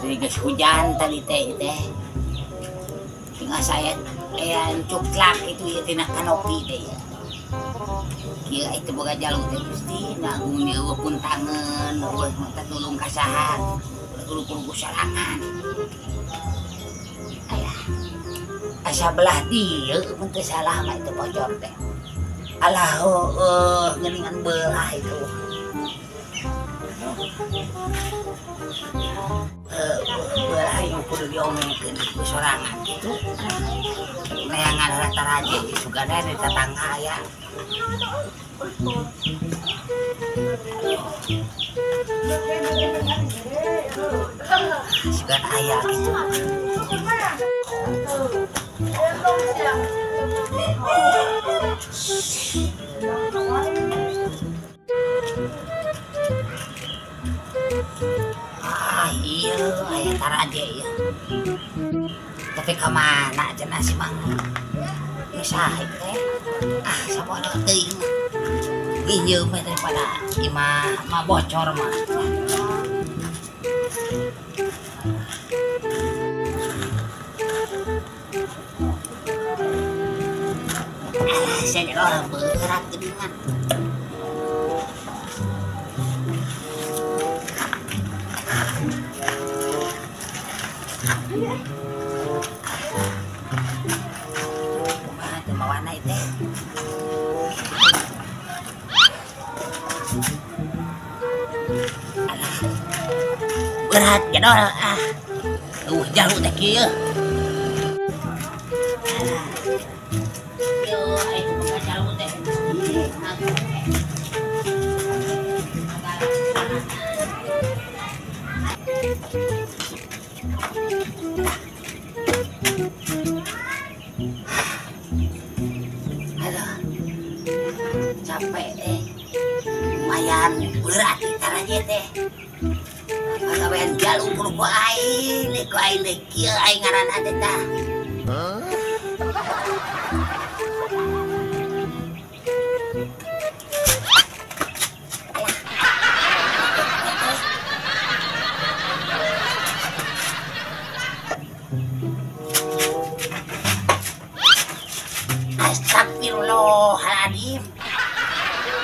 Jadi geus hujan tadi teh teh. Tinggal saya cuklak itu ya tina kanopi teh ya. Kieu itu boga jalur teh Gusti, nanggung eueuh pun tangan, eueuh mata tulung ka saha. Kudu-kudu sarangan. Aya. Asa belah dieu mun teu salah mah itu bocor teh. Alah heueuh geuningan belah itu. Belah yang kudu diomongkeun ku sorangan kitu. Neangan rata raje sugana di tetangga aya. Sugan aya gitu. Ah iya, aya taraje ya. Tapi kemana cenah si Mang? Geus sae teh. Ah, sapodo teuing. Ieu mah daripada imah mah bocor mah. Alah, saya orang berat geuningan. Kumaha teu mawana ieu teh? Alah, berat gedor ah. Jauh teh kieu. Alah. Yo, aing boga jalu teh. Aduh. Capek lumayan berat taraje teh. Pagawean jalu kudu ku aing, ku aing deui kieu aing ngaranna teh tah. Astagfirullahaladzim.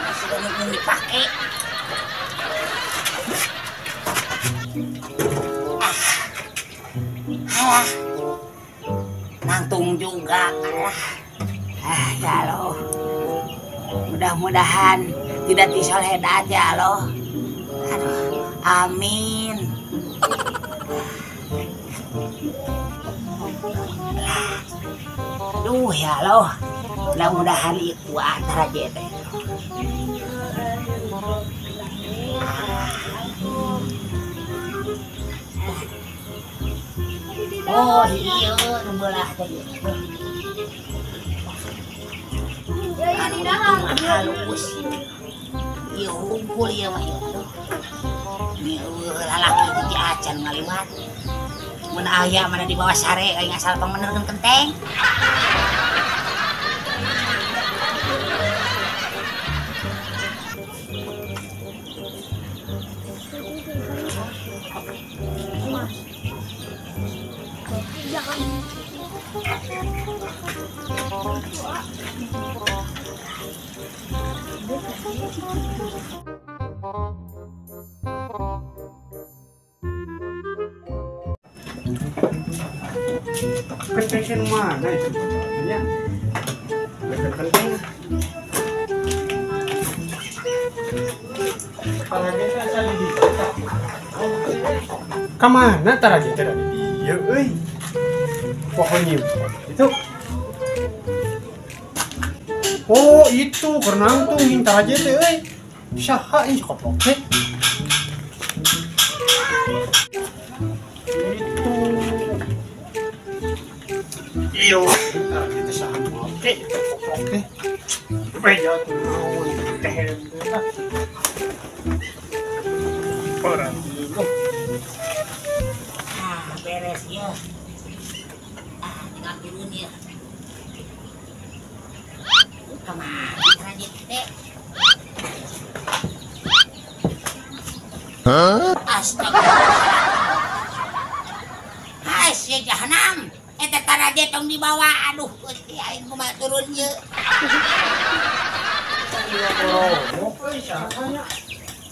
Masih banyak yang dipakai. Ah, nangtung juga. Ah, ya Allah. Mudah-mudahan tidak disoledat ya Allah. Aduh, amin. Aduh ya Allah. Mudah-mudahan itu antara aja teh. Oh iya, nu belah teh. Anu itu mah halus. Ieu hungkul ieu mah ieu. Ieu lalaki teh acan ngaliwat. Mun aya mana di bawah sare aing asal pangmenerkeun kenteng. Kenteng mana itu? Ya. Kenteng. Kemana taraje teh dari dieu euy? Pokoknya itu. Oh, itu karena nangtung taraje teh euy. Saha ieu koplok teh? Itu. Iyo, taraje teh saha make itu koplok teh. Beja naon teh. Orang ah, beres ya. Ah, tinggal turun ya. Kemana taraje teh? Hah? Astaga. Sia jahanam. Eta taraje tong dibawa. Aduh, Gusti aing kumaha turun ye.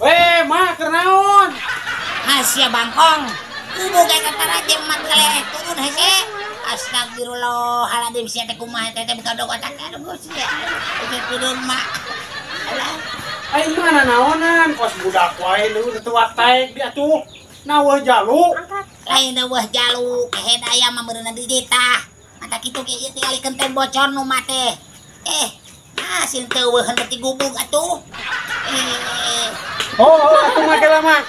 Weh, mah keur naon? Ah, sia bangkong. Gubug eta taraje mah keleh turun hese. Astagfirullahaladzim sia teh kumaha teh buka dog otak aduh Gusti. Aduh, turun mah. Alah. Aing mah nanaonan kos budak wae lu tuak taek di atuh. Naweuh jalu. Lain deueuh jalu, kehed aya mah meureunna dititah. Mata kitu ge ieu tingali kenteng bocor nu mah teh. Ah sieun teu eueuhan beti gubug atuh. Oh, atuh mah kela mah.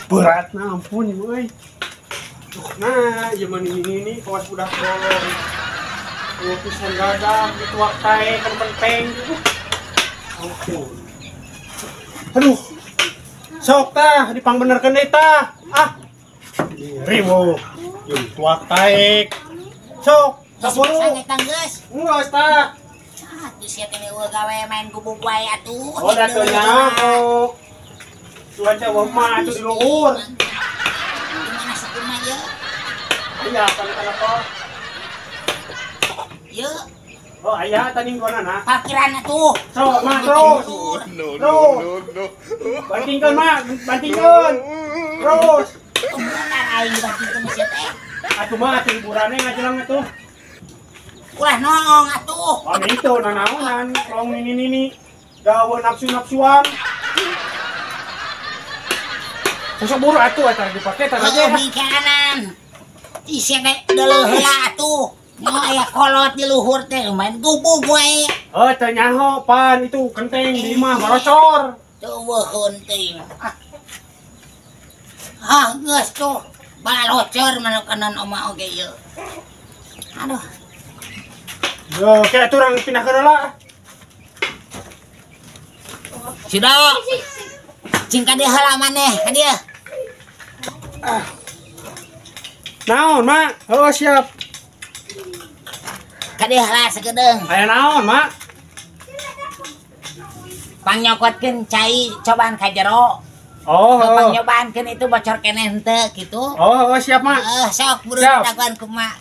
Berat na ampun ieu euy. Duh, nah, ieu mah nini kawas budak bolong. Eueuh pisan gadag dituak taek kan penteng. Ampun. Aduh. Sok tah dipangbenerkeun deui tah. Ah. Riwo. Jeung tuak taek. Sok, saburu. Sange geus. Geus tah. Ah, tuh sia teh eueuh gawe main gubug wae atuh. Oh, da teu nyaho. Cuaca mah atuh di luhur. Dimana sukun mah ieu? Aya kan apa? Ieu. Oh, aya tadi gua parkiran atuh. Sok mah terus. No, no, no, no. Bantingkeun mah, bantingkeun. Terus. Tungguan aing dibantingkeun sia teh. Atuh mah atuh hiburane ngajelang atuh. Ulah noong atuh. Oh, itu nanaonan, long nini-nini. Gawe nafsu-nafsuan. Sosok buru atuh eta dipake tah aja. Oh, kanan. Ih sia teh deuleuh heula atuh. No aya kolot di luhur teh main gubug wae. Oh, teu nyaho pan itu kenteng di imah barocor. Teu eueuh teuing. Ah, geus tuh. Balocor mana kanan oma oge ieu. Aduh. Yo, kayak atuh urang pindah ke heula. Sudah. Cing ka dieu heula maneh, ka dieu. Ah. Naon, Mak? Oh, siap. Ka dieu heula sakedeung. Aya naon, Mak? Pangnyokotkeun cai cobaan ka jero. Oh, oh. Pangnyobaan itu bocor keneh henteu kitu. Oh, oh, siap, Mak. Sok buru dagoan kumaha.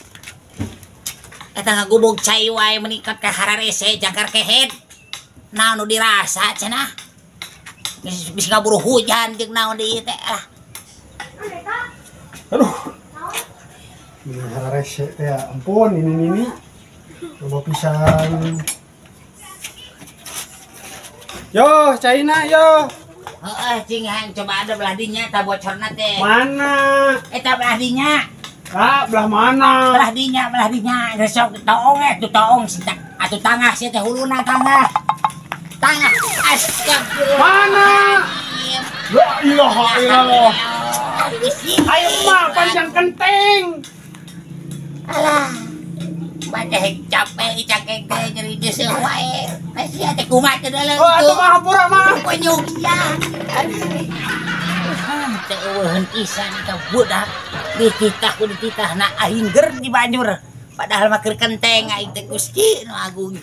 Eta ngagubug cai wae meningkat ka hararese jangkar kehed. Naon nu dirasa cenah. Bisa kaburu hujan jeung naon deui teh lah. Aduh. Ini hararese teh ya ampun ini. Coba pisan. Yo, caina yo. Heeh, cing hayang coba ada belah dinya tah bocorna teh. Mana? Eta belah dinya. Ah, belah mana? Belah dinya, belah dinya. Sok toong tuh toong sinta. Atuh tangah sia teh huluna tangah. Tangah. Astagfirullah. Mana? La ilaha illallah. Ayo mah panjang kenteng. Alah. Baca capek cakek teh nyeri geuseuh wae. Sia teh kumaha teh dalam. Oh, atuh mah hampura mah. Penyuk sia. Teu eueuheun pisan ka budak. Dititah ku dititahna aing ger di banjur. Padahal mah keur kenteng aing teh Gusti nu agung.